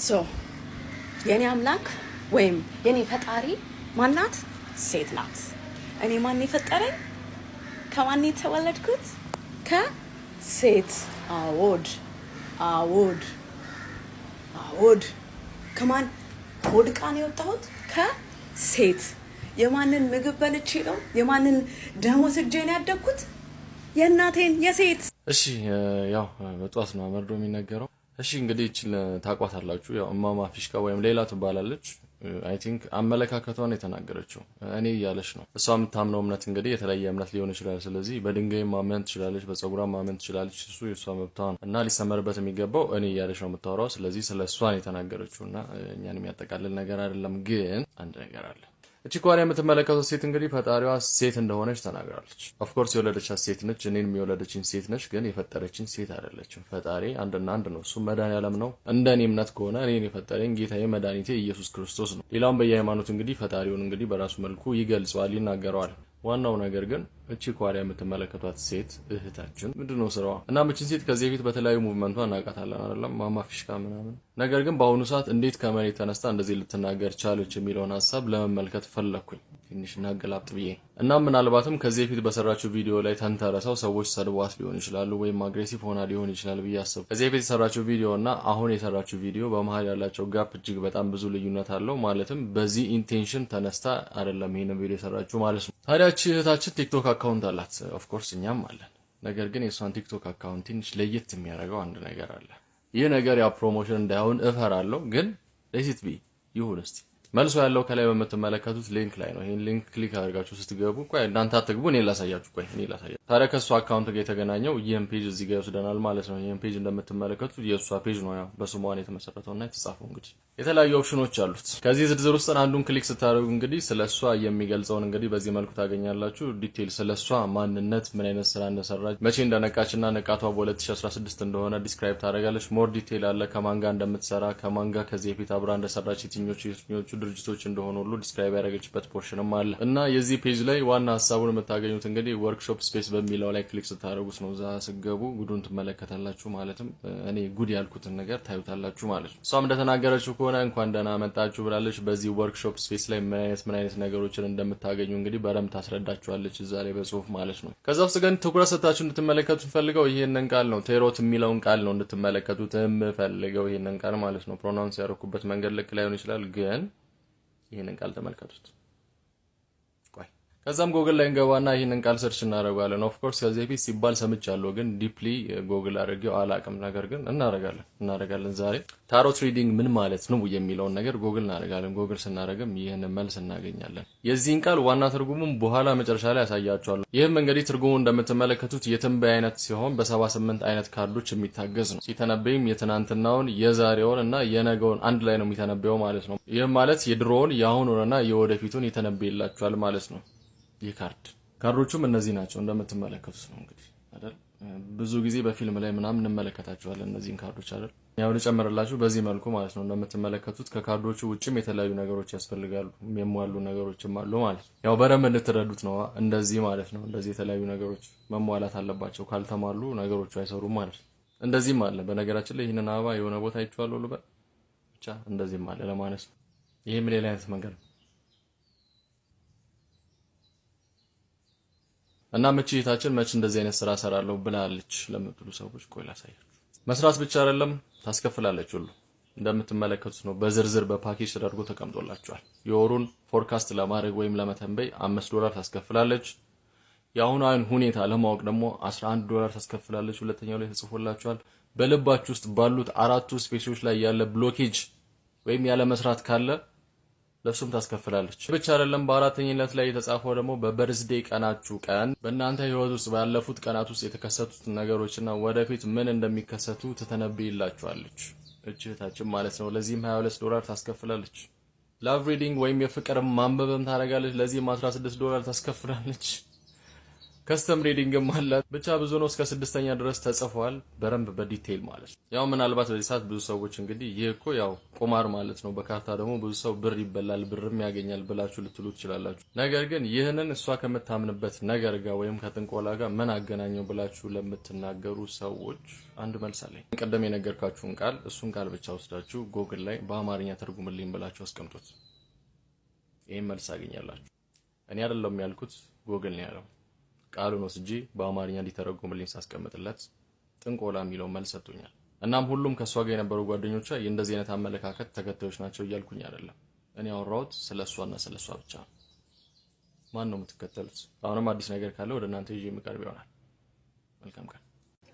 So የኔ አምላክ ወይም የኔ ፈጣሪ ማናት? ሴት ናት። እኔ ማን የፈጠረኝ? ከማን የተወለድኩት? ከሴት። አዎድ አዎድ አዎድ። ከማን ሆድ ዕቃ ነው የወጣሁት? ከሴት። የማንን ምግብ በልቼ ነው? የማንን ደም ወስጄ ነው ያደግኩት? የእናቴን፣ የሴት። እሺ፣ ያው በጠዋት ነው መርዶ የሚነገረው። እሺ፣ እንግዲህ ይችን ታቋታላችሁ። ያው እማማ ፊሽካ ወይም ሌላ ትባላለች። I think አመለካከቷን የተናገረችው እኔ እያለች ነው። እሷ የምታምነው እምነት እንግዲህ የተለየ እምነት ሊሆን ይችላል። ስለዚህ በድንጋይ ማመን ትችላለች፣ በፀጉሯ ማመን ትችላለች። እሱ የእሷ መብቷ ነው እና ሊሰመርበት የሚገባው እኔ እያለች ነው የምታወራው። ስለዚህ ስለ እሷን የተናገረችው እና እኛን የሚያጠቃልል ነገር አይደለም። ግን አንድ ነገር አለ። እቺ ኳሪያ የምትመለከቱት ሴት እንግዲህ ፈጣሪዋ ሴት እንደሆነች ተናግራለች። Of course የወለደቻት ሴት ነች፣ እኔንም የወለደችኝ ሴት ነች። ግን የፈጠረችኝ ሴት አይደለችም። ፈጣሪ አንድና አንድ ነው፣ እሱም መድኃኒዓለም ነው። እንደ እኔ እምነት ከሆነ እኔን የፈጠረኝ ጌታዬ መድኃኒቴ ኢየሱስ ክርስቶስ ነው። ሌላውም በየሃይማኖቱ እንግዲህ ፈጣሪውን እንግዲህ በራሱ መልኩ ይገልጸዋል፣ ይናገረዋል። ዋናው ነገር ግን እቺ ኳሪያ የምትመለከቷት ሴት እህታችን ምንድነው ስራዋ? እና እቺን ሴት ከዚህ በፊት በተለያዩ movement ቷ እናውቃታለን፣ አይደለም፣ ማማ ፊሽካ ምናምን። ነገር ግን በአሁኑ ሰዓት እንዴት ከመሬት ተነስታ እንደዚህ ልትናገር ቻለች የሚለውን ሀሳብ ለመመልከት ፈለግኩኝ ትንሽ እናገላብጥ ብዬ። እና ምናልባትም ከዚህ በፊት በሰራችው ቪዲዮ ላይ ተንተረሰው ሰዎች ሰድቧት ሊሆን ይችላሉ፣ ወይም aggressive ሆና ሊሆን ይችላል ብዬ አስብ። ከዚህ በፊት የሰራችው ቪዲዮ እና አሁን የሰራችው ቪዲዮ በመሀል ያላቸው gap እጅግ በጣም ብዙ ልዩነት አለው። ማለትም በዚህ intention ተነስታ አይደለም ይሄንን ቪዲዮ የሰራችው ማለት ነው። ታዲያ እቺ እህታችን ቲክቶክ account አላት። Of course እኛም አለን። ነገር ግን የእሷን ቲክቶክ account ትንሽ ለየት የሚያደርገው አንድ ነገር አለ። ይህ ነገር ያው promotion እንዳይሆን እፈራለሁ፣ ግን let it be፣ ይሁን እስቲ። መልሶ ያለው ከላይ በምትመለከቱት link ላይ ነው። ይሄን link click አድርጋችሁ ስትገቡ፣ ቆይ እናንተ አትግቡ፣ እኔ ላሳያችሁ። ቆይ እኔ ላሳያችሁ። ታዲያ ከእሷ account ጋር የተገናኘው ይህን page እዚህ ጋር ይወስደናል ማለት ነው። ይህን page እንደምትመለከቱት የእሷ page ነው። ያው በስሟ ነው የተመሰረተውና የተጻፈው። እንግዲህ የተለያዩ ኦፕሽኖች አሉት። ከዚህ ዝርዝር ውስጥ አንዱን click ስታደርጉ እንግዲህ ስለ እሷ የሚገልጸውን እንግዲህ በዚህ መልኩ ታገኛላችሁ። Detail ስለ እሷ ማንነት፣ ምን አይነት ስራ እንደሰራች፣ መቼ እንደነቃችና ንቃቷ በ2016 እንደሆነ describe ታደርጋለች። More detail አለ። ከማን ጋር እንደምትሰራ፣ ከማን ጋር ከዚህ በፊት አብራ እንደሰራች፣ የትኞቹ የትኞቹ ድርጅቶች እንደሆኑ ሁሉ describe ያደረገችበት portion ም አለ። እና የዚህ page ላይ ዋና ሀሳቡን የምታገኙት እንግዲህ workshop space በሚለው ላይ click ስታደርጉት ነው። እዛ ስትገቡ ጉዱን ትመለከታላችሁ። ማለትም እኔ ጉድ ያልኩትን ነገር ታዩታላችሁ ማለት ነው። እሷም እንደተናገረችው ከሆነ እንኳን ደህና መጣችሁ ብላለች። በዚህ workshop space ላይ ምን አይነት ምን አይነት ነገሮችን እንደምታገኙ እንግዲህ በደንብ ታስረዳችኋለች እዛ ላይ በጽሁፍ ማለት ነው። ከዛ ውስጥ ግን ትኩረት ሰጥታችሁ እንድትመለከቱት የምፈልገው ይህንን ቃል ነው። Tarot የሚለውን ቃል ነው እንድትመለከቱት የምፈልገው፣ ይህንን ቃል ማለት ነው። Pronounce ያደረኩበት መንገድ ልክ ላይሆን ይችላል፣ ግን ይህንን ቃል ተመልከቱት። ቆይ፣ ከዛም ጎግል ላይ እንገባና ይህንን ቃል search እናደርገዋለን። Of course ከዚህ በፊት ሲባል ሰምቻለሁ፣ ግን deeply Google አድርጌው አላቅም። ነገር ግን እናደርጋለን ዛሬ tarot reading ምን ማለት ነው የሚለውን ነገር ጎግል እናደርጋለን። ጎግል ስናደርግም ይህንን መልስ እናገኛለን። የዚህን ቃል ዋና ትርጉሙም በኋላ መጨረሻ ላይ ያሳያችኋለሁ። ይህም እንግዲህ ትርጉሙ እንደምትመለከቱት የትንበያ አይነት ሲሆን በ78 አይነት ካርዶች የሚታገዝ ነው። ሲተነበይም የትናንትናውን፣ የዛሬውን እና የነገውን አንድ ላይ ነው የሚተነበየው ማለት ነው። ይህም ማለት የድሮውን፣ የአሁኑንና የወደፊቱን ይተነብይላችኋል ማለት ነው። ይህ ካርዶቹም እነዚህ ናቸው እንደምትመለከቱት ነው እንግዲህ፣ አይደል? ብዙ ጊዜ በፊልም ላይ ምናምን እንመለከታቸዋለን እነዚህን ካርዶች፣ አይደል? ያው ልጨምርላችሁ በዚህ መልኩ ማለት ነው። እንደምትመለከቱት ከካርዶቹ ውጭም የተለያዩ ነገሮች ያስፈልጋሉ፣ የሚሟሉ ነገሮችም አሉ ማለት ነው። ያው በደንብ እንድትረዱት ነው። እንደዚህ ማለት ነው። እንደዚህ የተለያዩ ነገሮች መሟላት አለባቸው። ካልተሟሉ ነገሮቹ አይሰሩም ማለት ነው። እንደዚህም አለ። በነገራችን ላይ ይህንን አበባ የሆነ ቦታ አይቼዋለሁ ልበል፣ ብቻ እንደዚህም አለ ለማለት ነው። ይህም ሌላ አይነት መንገድ ነው። እና መቼ እህታችን መች እንደዚህ አይነት ስራ ሰራለሁ ብላለች ለምትሉ ሰዎች ቆይ ላሳያችሁ። መስራት ብቻ አይደለም፣ ታስከፍላለች ሁሉ። እንደምትመለከቱት ነው። በዝርዝር በፓኬጅ ተደርጎ ተቀምጦላችኋል። የወሩን forecast ለማድረግ ወይም ለመተንበይ 5 ዶላር ታስከፍላለች። የአሁኗን ሁኔታ ለማወቅ ደግሞ 11 ዶላር ታስከፍላለች። ሁለተኛው ላይ ተጽፎላችኋል። በልባችሁ ውስጥ ባሉት አራቱ space ኦች ላይ ያለ blockage ወይም ያለ መስራት ካለ ለሱም ታስከፍላለች። ብቻ አይደለም፣ በአራተኝነት ላይ የተጻፈው ደግሞ በ birthday ቀናችሁ ቀን በእናንተ ህይወት ውስጥ ባለፉት ቀናት ውስጥ የተከሰቱት ነገሮችና ወደፊት ምን እንደሚከሰቱ ትተነብይላችኋለች እህታችን ማለት ነው። ለዚህም 22 ዶላር ታስከፍላለች። Love reading ወይም የፍቅር ማንበብም ታደርጋለች። ለዚህም 16 ዶላር ታስከፍላለች። Custom reading ም አላት። ብቻ ብዙ ነው። እስከ ስድስተኛ ድረስ ተጽፏል በደንብ በ detail ማለት ነው። ያው ምናልባት በዚህ ሰዓት ብዙ ሰዎች እንግዲህ ይህ እኮ ያው ቁማር ማለት ነው፣ በካርታ ደግሞ ብዙ ሰው ብር ይበላል ብርም ያገኛል ብላችሁ ልትሉ ትችላላችሁ። ነገር ግን ይህንን እሷ ከምታምንበት ነገር ጋር ወይም ከጥንቆላ ጋር ምን አገናኘው ብላችሁ ለምትናገሩ ሰዎች አንድ መልስ አለኝ። ቀደም የነገርካችሁን ቃል እሱን ቃል ብቻ ወስዳችሁ ጎግል ላይ በአማርኛ ተርጉምልኝ ብላችሁ አስቀምጡት። ይህን መልስ አገኛላችሁ። እኔ አይደለም ያልኩት፣ ጎግል ነው ያለው። ቃሉን ወስጄ በአማርኛ እንዲተረጉምልኝ ሳስቀምጥለት ጥንቆላ የሚለውን መልስ ሰጥቶኛል። እናም ሁሉም ከእሷ ጋር የነበሩ ጓደኞቿ የእንደዚህ አይነት አመለካከት ተከታዮች ናቸው እያልኩኝ አይደለም። እኔ ያወራሁት ስለ እሷና ስለ እሷ ብቻ ነው። ማን ነው የምትከተሉት? አሁንም አዲስ ነገር ካለ ወደ እናንተ ይዤ የምቀርብ ይሆናል። መልካም ቀን።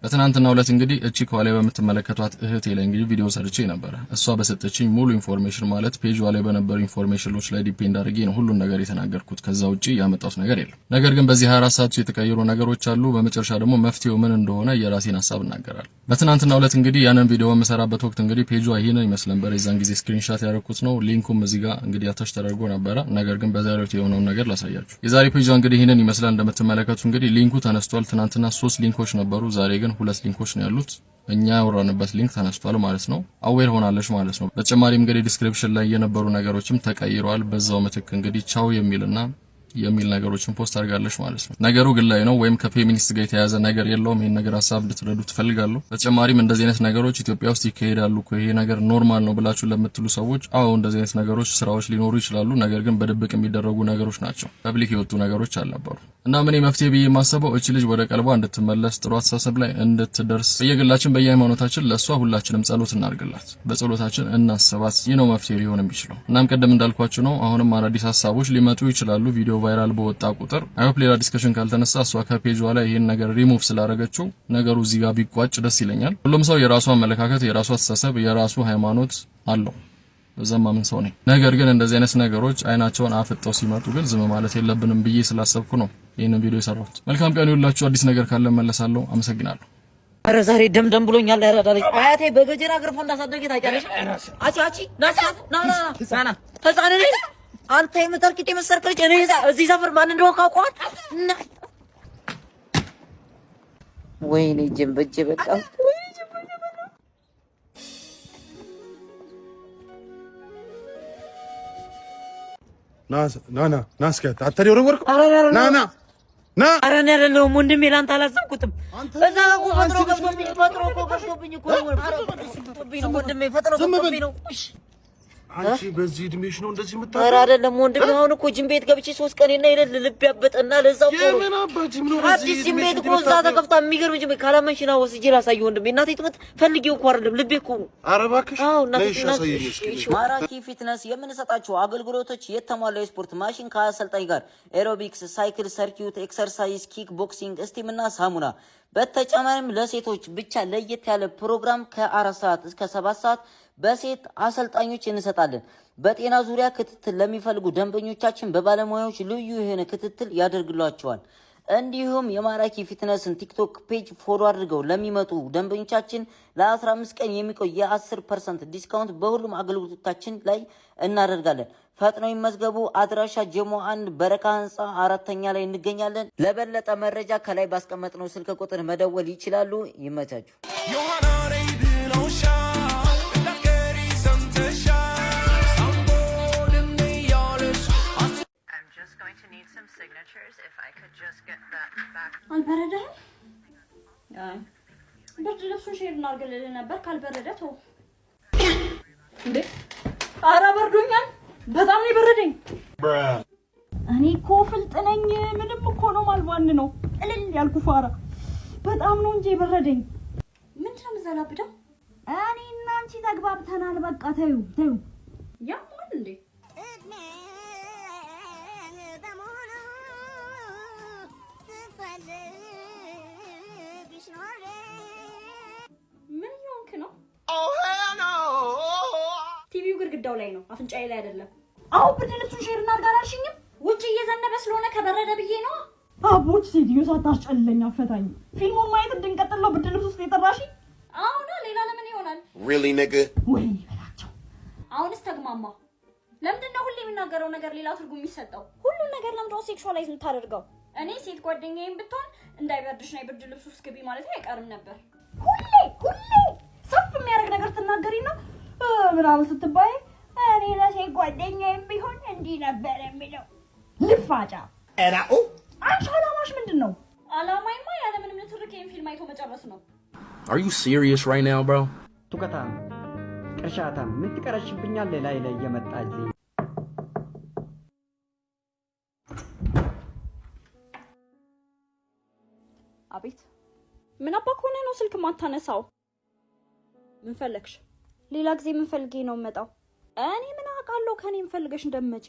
በትናንትናው ዕለት እንግዲህ እቺ ከኋላ በምትመለከቷት እህቴ ላይ እንግዲህ ቪዲዮ ሰርቼ ነበረ። እሷ በሰጠችኝ ሙሉ information ማለት ፔጇ ላይ በነበሩ information ኖች ላይ depend አድርጌ ነው ሁሉን ነገር የተናገርኩት። ከዛ ውጪ ያመጣሁት ነገር የለም። ነገር ግን በዚህ 24 ሰዓት የተቀየሩ ነገሮች አሉ። በመጨረሻ ደግሞ መፍትሄው ምን እንደሆነ የራሴን ሀሳብ እናገራለሁ። በትናንትናው ዕለት እንግዲህ ያንን ቪዲዮ በምሰራበት ወቅት እንግዲህ ፔጇ ይሄንን ይመስል ነበር። የዛን ጊዜ screenshot ያደረኩት ነው። Link ኡም እዚህ ጋር እንግዲህ attach ተደርጎ ነበረ። ነገር ግን በዛሬው የሆነውን ነገር ላሳያችሁ። የዛሬ ፔጇ እንግዲህ ይሄንን ይመስላል። እንደምትመለከቱ እንግዲህ link ኡ ተነስቷል። ትናንትና ሶስት link ኦች ነበሩ። ዛሬ ግን ሁለት link ኦች ነው ያሉት። እኛ ያወራንበት link ተነስቷል ማለት ነው። Aware ሆናለች ማለት ነው። በተጨማሪም እንግዲህ description ላይ የነበሩ ነገሮችም ተቀይረዋል። በዛው ምትክ እንግዲህ ቻው የሚልና የሚል ነገሮችን post አድርጋለች ማለት ነው። ነገሩ ግላዊ ነው ወይም ከፌሚኒስት ጋር የተያያዘ ነገር የለውም። ይሄን ነገር ሀሳብ እንድትረዱ ትፈልጋለሁ። በተጨማሪም እንደዚህ አይነት ነገሮች ኢትዮጵያ ውስጥ ይካሄዳሉ እኮ፣ ይሄ ነገር normal ነው ብላችሁ ለምትሉ ሰዎች፣ አዎ እንደዚህ አይነት ነገሮች ስራዎች ሊኖሩ ይችላሉ። ነገር ግን በድብቅ የሚደረጉ ነገሮች ናቸው። Public የወጡ ነገሮች አልነበሩ። እና ምን መፍትሄ ብዬ የማስበው እቺ ልጅ ወደ ቀልቧ እንድትመለስ፣ ጥሩ አስተሳሰብ ላይ እንድትደርስ በየግላችን በየሃይማኖታችን ለእሷ ሁላችንም ጸሎት እናድርግላት፣ በጸሎታችን እናስባት። ይህ ነው መፍትሄ ሊሆን የሚችለው። እናም ቅድም እንዳልኳችሁ ነው፣ አሁንም አዳዲስ ሀሳቦች ሊመጡ ይችላሉ። ቪዲዮ viral በወጣ ቁጥር I hope ሌላ discussion ካልተነሳ እሷ ከፔጇ ላይ ይሄን ነገር ሪሙቭ ስላደረገችው ነገሩ እዚህ ጋር ቢቋጭ ደስ ይለኛል። ሁሉም ሰው የራሱ አመለካከት፣ የራሱ አስተሳሰብ፣ የራሱ ሃይማኖት አለው። በዛም ማምን ሰው ነኝ። ነገር ግን እንደዚህ አይነት ነገሮች አይናቸውን አፍጠው ሲመጡ ግን ዝም ማለት የለብንም ብዬ ስላሰብኩ ነው ይህንን ቪዲዮ የሰራሁት። መልካም ቀን ይሁንላችሁ። አዲስ ነገር ካለ መለሳለሁ። አመሰግናለሁ። ኧረ ዛሬ ደም ደም ብሎኛል። ያራዳ ልጅ አያቴ በገጀራ ገርፎ እንዳሳደገ ታውቂያለሽ? አቺ አቺ ና ና ና ና ና ህፃን ነኝ። አንተ የምታርቂት የመሰልክ ልጅ እኔ እዚህ ሰፈር ማን እንደሆነ ካውቀዋል። ወይኔ እጄን በእጄ በቃ። ና ና ና፣ እስኪ አንተ የወረወርከው ና ና ና። ኧረ እኔ አይደለሁም ወንድሜ፣ ለአንተ አላሰብኩትም። እዛ እኮ ፈጥሮ ገብቶብኝ፣ ፈጥሮ እኮ ገብቶብኝ እኮ ነው ወንድሜ፣ ፈጥሮ ገብቶብኝ ነው። አንቺ በዚህ እድሜሽ ነው እንደዚህ የምታደርገው? ኧረ አይደለም ወንድሜ፣ አሁን እኮ ጅም ቤት ገብቼ 3 ቀን እና ይለል ልብ ያበጠና ለዛው እኮ ነው። የምን አባ ጅም ነው በዚህ አዲስ ጅም እድሜሽ ቤት እኮ እዛ የምታደርገው? ተከፍታ የሚገርም ጅም ቤት፣ ካላመንሽ ና ወስጄ ላሳየህ ወንድሜ። እናቴ ትሙት ፈልጌው እኮ አይደለም፣ ልቤ እኮ ነው። ኧረ እባክሽ። አዎ እናቴ። ነይ እሺ፣ አሳየኝ እስኪ። ማራኪ ፊትነስ የምንሰጣቸው አገልግሎቶች የተሟላ የስፖርት ማሽን ከአሰልጣኝ ጋር aerobics፣ cycle circuit፣ exercise፣ kick boxing፣ steam እና ሳሙና። በተጨማሪም ለሴቶች ብቻ ለየት ያለ ፕሮግራም ከ4 ሰዓት እስከ 7 ሰዓት በሴት አሰልጣኞች እንሰጣለን። በጤና ዙሪያ ክትትል ለሚፈልጉ ደንበኞቻችን በባለሙያዎች ልዩ የሆነ ክትትል ያደርግሏቸዋል። እንዲሁም የማራኪ ፊትነስን ቲክቶክ page follow አድርገው ለሚመጡ ደንበኞቻችን ለ15 ቀን የሚቆይ የ10% discount በሁሉም አገልግሎቶቻችን ላይ እናደርጋለን። ፈጥነው ይመዝገቡ። አድራሻ ጀሞ 1 በረካ ህንፃ አራተኛ ላይ እንገኛለን። ለበለጠ መረጃ ከላይ ባስቀመጥነው ስልክ ቁጥር መደወል ይችላሉ። ይመቻችሁ። ዮሐና ነይ ብለውሻል፣ እንዳትቀሪ ሰምተሻል። ሳምቦድን እያለች I'm just going to need some signatures. If I could just get that back. አልበረደህም? አይ ብርድ ልብሱን share እናድርግልህ ነበር። ካልበረደ ተው። እንዴ ኧረ በርዶኛል። በጣም ነው የበረደኝ። እኔ እኮ ፍልጥ ነኝ። ምንም እኮ ነው ማልቧን ነው እልል ያልኩ ፋራ። በጣም ነው እንጂ የበረደኝ። ምንድን ነው የምዘላብደው? እኔ እና አንቺ ተግባብተናል። በቃ ተዩ ተዩ። ያማል እንዴ? በሙሉ ስፈልግሽ ኖሬ። ምን እየሆንክ ነው? ቲቪው ግድግዳው ላይ ነው፣ አፍንጫዬ ላይ አይደለም። አሁን ብርድ ልብሱን share እናድርግ አላልሽኝም? ውጭ እየዘነበ ስለሆነ ከበረደ ብዬ ነው። አቦች ሴትዮ ሳታስጨልለኝ አፈታኝ። ፊልሙን ማየት እንድንቀጥል ነው ብርድ ልብስ ውስጥ የጠራሽኝ? አሁን ሌላ ለምን ይሆናል? Really, nigga? ወይኔ በላቸው። አሁንስ ተግማማ። ለምንድን ነው ሁሌ የሚናገረው ነገር ሌላ ትርጉም የሚሰጠው? ሁሉን ነገር ለምንድን ነው sexualize የምታደርገው? እኔ ሴት ጓደኛዬም ብትሆን እንዳይበርድሽ ነው የብርድ ልብስ ውስጥ ግቢ ማለት አይቀርም ነበር። ሁሌ ሁሌ ሰፍ የሚያደርግ ነገር ትናገሪና ምናምን ስትባይ እኔ ለሴት ጓደኛዬም ቢሆን እንዲህ ነበር የሚለው ልፋጫ። አንቺ አላማሽ ምንድን ነው? አላማይማ ያለምንም ንትርክ ይሄን ፊልም አይቶ መጨረስ ነው። Are you serious right now, bro? ቱከታም ቅርሻታም ምን ትቀረሽብኛለህ? ላይ ላይ እየመጣ እዚህ አቤት። ምን አባ ከሆነ ነው ስልክ ማታነሳው? ምን ፈለግሽ? ሌላ ጊዜ ምን ፈልጌ ነው የምመጣው? እኔ ምን አውቃለሁ ከኔ ምን ፈልገሽ እንደምመጪ።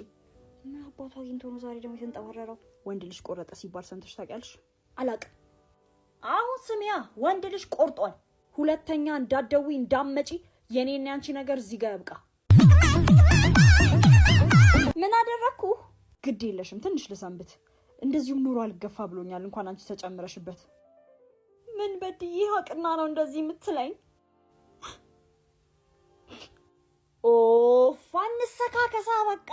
ምን አባቱ አግኝቶ ነው ዛሬ ደግሞ የተንጠባረረው? ወንድ ልጅ ቆረጠ ሲባል ሰምተሽ ታውቂያለሽ? አላውቅም። አሁን ስሚያ፣ ወንድ ልጅ ቆርጧል። ሁለተኛ እንዳትደውይ እንዳትመጪ። የኔና ያንቺ ነገር እዚህ ጋር ያብቃ። ምን አደረግኩ? ግድ የለሽም፣ ትንሽ ልሰንብት። እንደዚሁም ኑሮ አልገፋ ብሎኛል፣ እንኳን አንቺ ተጨምረሽበት። ምን በድዬ አቅና ነው እንደዚህ የምትለኝ? ኦፍ አንሰካከሳ በቃ።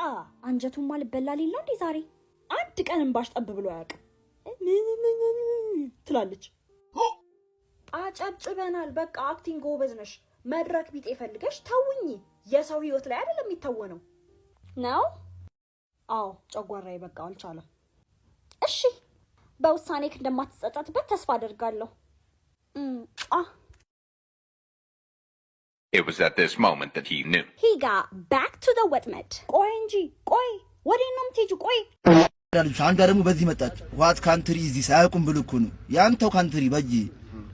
አንጀቱማ ልበላ ሌላ እንዴ ዛሬ አንድ ቀን እንባሽ ጠብ ብሎ አያውቅም ትላለች። አጨብጭበናል። በቃ acting ጎበዝ ነሽ። መድረክ ቢጤ ፈልገሽ ተውኝ። የሰው ህይወት ላይ አይደለም የሚተወነው ነው። አዎ ጨጓራዬ በቃ አልቻለም። እሺ በውሳኔክ እንደማትጸጸትበት ተስፋ አደርጋለሁ። አ It was at this moment that he knew. He got back to the ወጥመድ። ቆይ እንጂ ቆይ፣ ወዴት ነው የምትሄጂው? ቆይ። አንዷ ደግሞ በዚህ መጣች። What country this አያውቁም ብሎ እኮ ነው ያንተው country በይ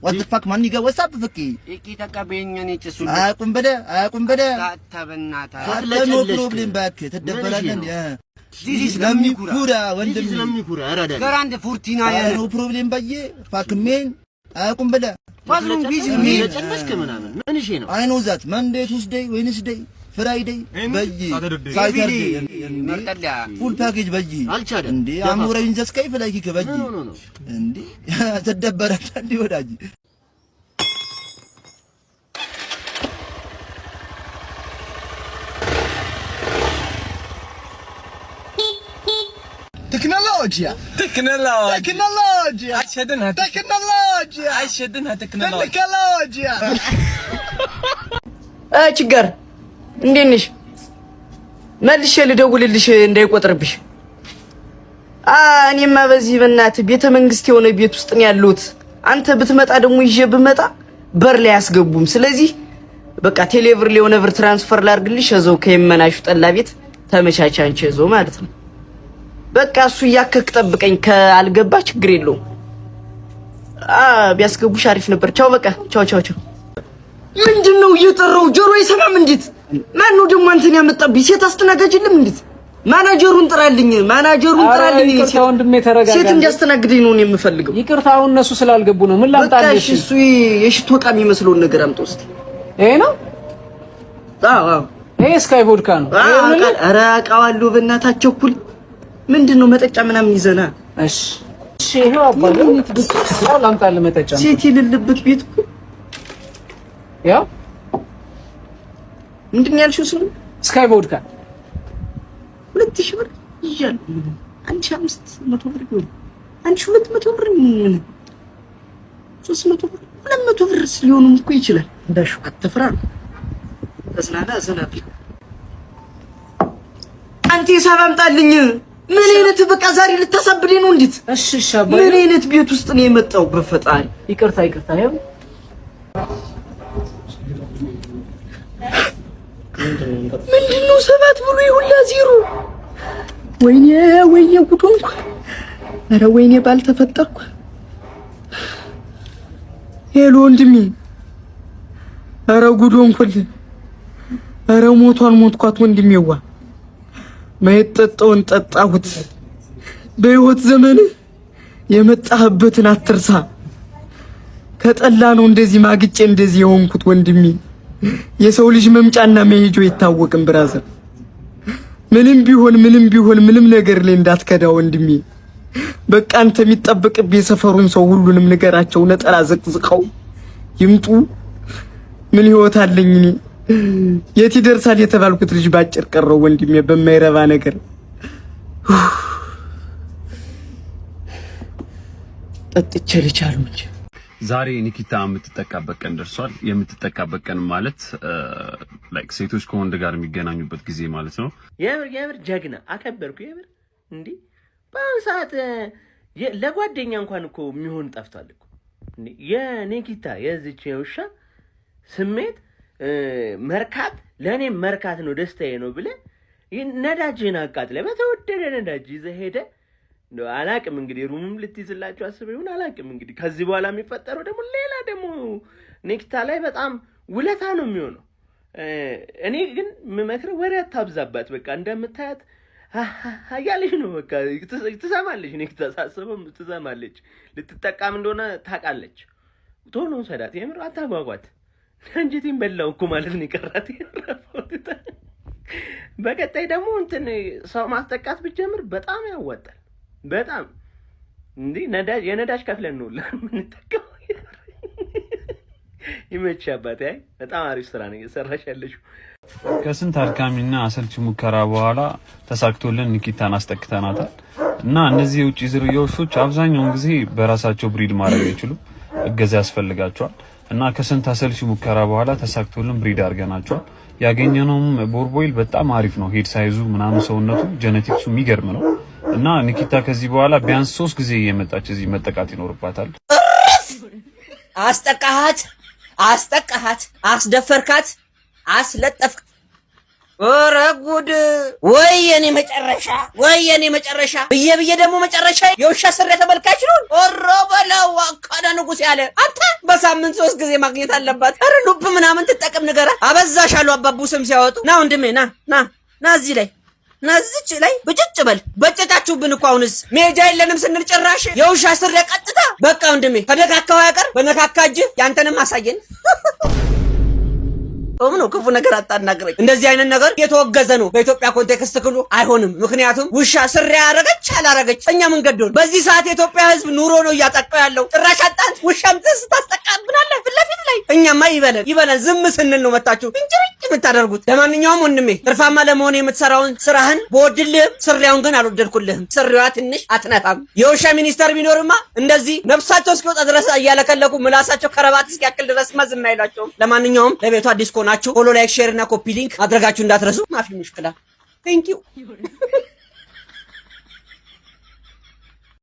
what fuck my nigga what's up ፍቂ አያውቁም በለ አያውቁም በለ no problem እባክህ ትደበራለህ። ለሚኩራ ወንድም no problem በየ fuck man አያውቁም በለ። I know that Monday, Tuesday, Wednesday, Friday በይ Saturday full package በይ እንዴ አሞራ in the sky fly kick በይ እንዴ ትደበራለህ እንዴ ወዳጅ። تكنولوجيا تكنولوجيا تكنولوجيا اشهد انها تكنولوجيا اشهد انها تكنولوجيا تكنولوجيا. ችግር እንዴት ነሽ? መልሼ ልደውልልሽ እንዳይቆጥርብሽ። እኔማ በዚህ በእናትህ ቤተ መንግስት የሆነ ቤት ውስጥ ነው ያለሁት። አንተ ብትመጣ ደግሞ ይዤ ብመጣ በር ላይ አያስገቡም። ስለዚህ በቃ ቴሌብር የሆነ ብር transfer ላድርግልሽ፣ እዛው ከየመናሹ ጠላ ቤት ተመቻቻ፣ አንቺ እዛው ማለት ነው። በቃ እሱ እያከክ ጠብቀኝ። ከአልገባ ችግር የለውም። ቢያስገቡሽ አሪፍ ነበር። ቻው በቃ ቻው ቻው ቻው። ምንድን ነው እየጠራው? ጆሮ አይሰማም። እንዴት? ማን ነው ደግሞ አንተን ያመጣብኝ? ሴት አስተናጋጅ የለም እንዴት? ማናጀሩን ጥራልኝ፣ ማናጀሩን ጥራልኝ። ወንድሜ ተረጋጋ። ሴት እንዲያስተናግደኝ ነው የምፈልገው። ይቅርታ፣ አሁን እነሱ ስላልገቡ ነው። ምን ላምጣልሽ? እሱ የሽቶ ዕቃ የሚመስለውን ነገር አምጣ ውስጥ። ይሄ ነው። አዎ አዎ፣ ይሄ ስካይ ቮድካ ነው። ኧረ አውቃዋለሁ። በእናታቸው እኩል ምንድን ነው መጠጫ ምናምን ይዘና። እሺ እሺ፣ ይሄው አባዬ ላምጣልህ መጠጫ። ሴት የሌለበት ቤት እኮ። ያው ምንድን ነው ያልሽው ስሙ? ስካይ ቮድካ። 2000 ብር ይዣለሁ። 1500 ብር ቢሆን 1200 ብር ምን 300 ብር 200 ብር ሊሆኑም እኮ ይችላል። እንዳሹ አትፍራ ነው። ተዝናና ዘና ብል። አንተ ሂሳብ አምጣልኝ። ምን አይነት በቃ ዛሬ ልታሳብደኝ ነው? እንዴት? እሺ እሺ አባዬ። ምን አይነት ቤት ውስጥ ነው የመጣው? በፈጣሪ ይቅርታ ይቅርታ። ይኸው ምንድን ነው ሰባት ብሎ ይሁላ ዜሮ። ወይኔ ወይኔ ጉድ ሆንኩ። ኧረ ወይኔ ባልተፈጠርኩ። Hello ወንድሜ፣ ኧረ ጉድ ሆንኩልህ። ኧረ ሞቷን ሞትኳት ወንድሜዋ። ማይጠጣውን ጠጣሁት። በሕይወት ዘመን የመጣህበትን አትርሳ። ከጠላ ነው እንደዚህ ማግጬ እንደዚህ የሆንኩት ወንድሜ። የሰው ልጅ መምጫና መሄጃው አይታወቅም brother። ምንም ቢሆን ምንም ቢሆን ምንም ነገር ላይ እንዳትከዳ ወንድሜ። በቃ አንተ የሚጠበቅብህ የሰፈሩን ሰው ሁሉንም ንገራቸው፣ ነጠላ ዘቅዝቀው ይምጡ። ምን ህይወት አለኝ እኔ? የት ይደርሳል የተባልኩት ልጅ ባጭር ቀረው ወንድሜ በማይረባ ነገር። ጠጥቼ ልቻሉ እንጂ። ዛሬ ኒኪታ የምትጠቃበት ቀን ደርሷል። የምትጠቃበት ቀን ማለት like ሴቶች ከወንድ ጋር የሚገናኙበት ጊዜ ማለት ነው። የምር የምር ጀግና፣ አከበርኩ። የምር እንዲህ በአሁኑ ሰዓት ለጓደኛ እንኳን እኮ የሚሆን ጠፍቷል እኮ። እንዴ የኒኪታ የዚች የውሻ ስሜት መርካት ለእኔም መርካት ነው፣ ደስታዬ ነው ብለህ ነዳጅህን አቃጥለህ በተወደደ ነዳጅ ይዘህ ሄደህ እንደው አላቅም እንግዲህ room ም ልትይዝላቸው አስበህ ይሁን አላቅም። እንግዲህ ከዚህ በኋላ የሚፈጠረው ደግሞ ሌላ ደግሞ ኒኪታ ላይ በጣም ውለታ ነው የሚሆነው። እኔ ግን የምመክረው ወሬ አታብዛባት። በቃ እንደምታያት እያለች ነው። በቃ ትሰማለች። ኒኪታ ሳስበው ትሰማለች። ልትጠቃም እንደሆነ ታውቃለች። ቶሎ ውሰዳት። የምር አታጓጓት። አንጀቴን በላው እኮ ማለት ነው የቀራት። በቀጣይ ደግሞ እንትን ሰው ማስጠቃት ብትጀምር በጣም ያዋጣል። በጣም እንዲህ ነዳጅ የነዳጅ ከፍለን ነው የምንጠቀመው። ይመችሽ አባቴ። አይ በጣም አሪፍ ስራ ነው እየሰራሽ ያለሽው። ከስንት አድካሚና አሰልቺ ሙከራ በኋላ ተሳክቶልን ኒኪታን አስጠቅተናታል። እና እነዚህ የውጭ ዝርያ ውሾች አብዛኛውን ጊዜ በራሳቸው breed ማድረግ አይችሉም፣ እገዛ ያስፈልጋቸዋል። እና ከስንት አሰልቺ ሙከራ በኋላ ተሳክቶልን breed አድርገናቸዋል። ያገኘነውም Boerboel በጣም አሪፍ ነው። Head size ኡ ምናምን ሰውነቱ genetics ኡ የሚገርም ነው። እና ኒኪታ ከዚህ በኋላ ቢያንስ 3 ጊዜ እየመጣች እዚህ መጠቃት ይኖርባታል። አስጠቃሃት፣ አስጠቃሃት፣ አስደፈርካት፣ አስለጠፍክ። ኧረ ጉድ! ወይ የኔ መጨረሻ፣ ወይ የኔ መጨረሻ ብዬ ብዬ ደግሞ መጨረሻ የውሻ ስሬ ተመልካች ነው። ኦሮ በለው አካዳ ንጉስ ያለ አንተ በሳምንት 3 ጊዜ ማግኘት አለባት። ኧረ ሉፕ ምናምን ትጠቅም ንገራ። አበዛሽ አሉ አባቡ ስም ሲያወጡ። ና ወንድሜ፣ ና ና ና፣ እዚህ ላይ ና፣ እዚች ላይ ብጭጭ በል። በጨጫችሁብን እኮ አሁንስ መሄጃ የለንም ስንል ጭራሽ የውሻ ስሬ ቀጥታ። በቃ ወንድሜ ከነካካው ያቀር በነካካ እጅህ ያንተንም አሳየን። ጾም ነው። ክፉ ነገር አታናግረኝ። እንደዚህ አይነት ነገር የተወገዘ ነው። በኢትዮጵያ context ክሉ አይሆንም። ምክንያቱም ውሻ ስሪ ያረገች አላረገች እኛ ምን ገዶን። በዚህ ሰዓት የኢትዮጵያ ሕዝብ ኑሮ ነው እያጠቃው ያለው። ጭራሽ አጣን ውሻም ትስ ታስጠቃብናለህ ፊት ለፊት ላይ። እኛማ ይበለን ይበለን ዝም ስንል ነው መታችሁ እንጭርጭ የምታደርጉት። ለማንኛውም ወንድሜ ትርፋማ ለመሆን የምትሰራውን ስራህን በወድልህም ስሪያውን ግን አልወደድኩልህም። ስሪዋ ትንሽ አትነፋም። የውሻ ሚኒስተር ቢኖርማ እንደዚህ ነፍሳቸው እስኪወጣ ድረስ እያለከለኩ ምላሳቸው ከረባት እስኪያክል ድረስማ ዝም አይሏቸውም። ለማንኛውም ለቤቱ አዲስ ከሆናችሁ follow፣ like፣ share እና copy link ማድረጋችሁ እንዳትረሱ። مافي مشكلة። Thank you.